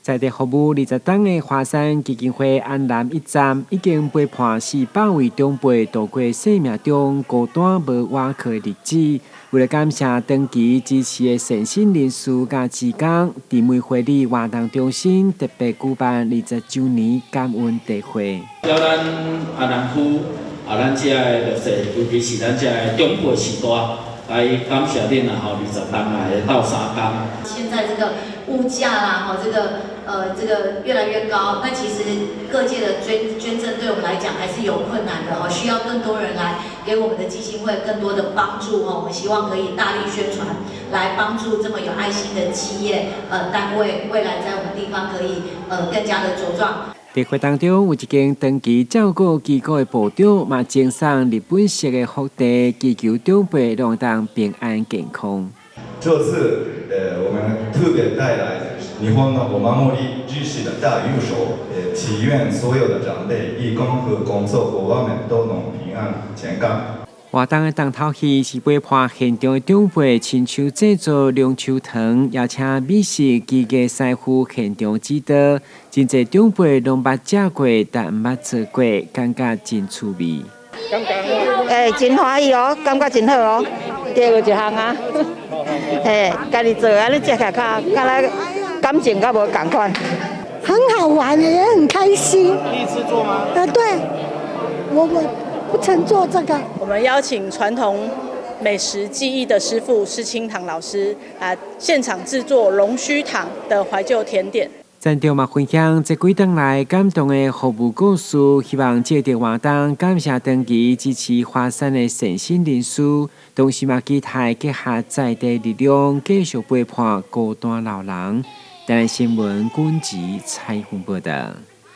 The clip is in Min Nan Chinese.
在地服務20冬的華山基金會安南一站，已經陪伴400位長輩度過生命中孤單無倚靠的日子。為了感謝長期支持的善心人士佮志工，佇梅花里活動中心特別舉辦20週年感恩茶會。咱安南區啊，咱遮的弱勢，尤其是咱遮的長輩序大，來感謝恁啊吼，20冬來鬥相共。現在這個物價啦，吼，這個越來越高，那其實各界的捐贈對我們來講還是有困難的哦，需要更多人來給我們的基金會更多的幫助哦。我們希望可以大力宣傳，來幫助這麼有愛心的企業單位，未來在我們地方可以更加的茁壯。茶會當中有一間長期照顧機構的部長，嘛贈送日本式的福袋，祈求長輩攏當平安健康。這次，我們特別帶來日本的お守り日式的大御守，祈願所有的長輩、義工和工作夥伴們都能平安健康。活動的重頭戲是陪伴現場的長輩親手製作龍鬚糖，邀請美食技藝師傅現場指導。真濟長輩攏捌食過，但毋捌做過，感覺真趣味。欸，真歡喜哦，感覺真好哦，加學一項啊，嘿，家己做按呢食起來較，敢若感情較無仝款。很好玩，也很開心。第一次做嗎？對，我不曾做這個。我們邀請傳統美食技藝的師傅施清堂老師啊，現場製作龍鬚糖的懷舊甜點。站長嘛分享這幾冬來感動的服務故事，希望藉著活動感謝長期支持華山的善心人士，同時嘛期待結合在地力量，繼續陪伴孤單老人。台南新聞軍籍採訪報道。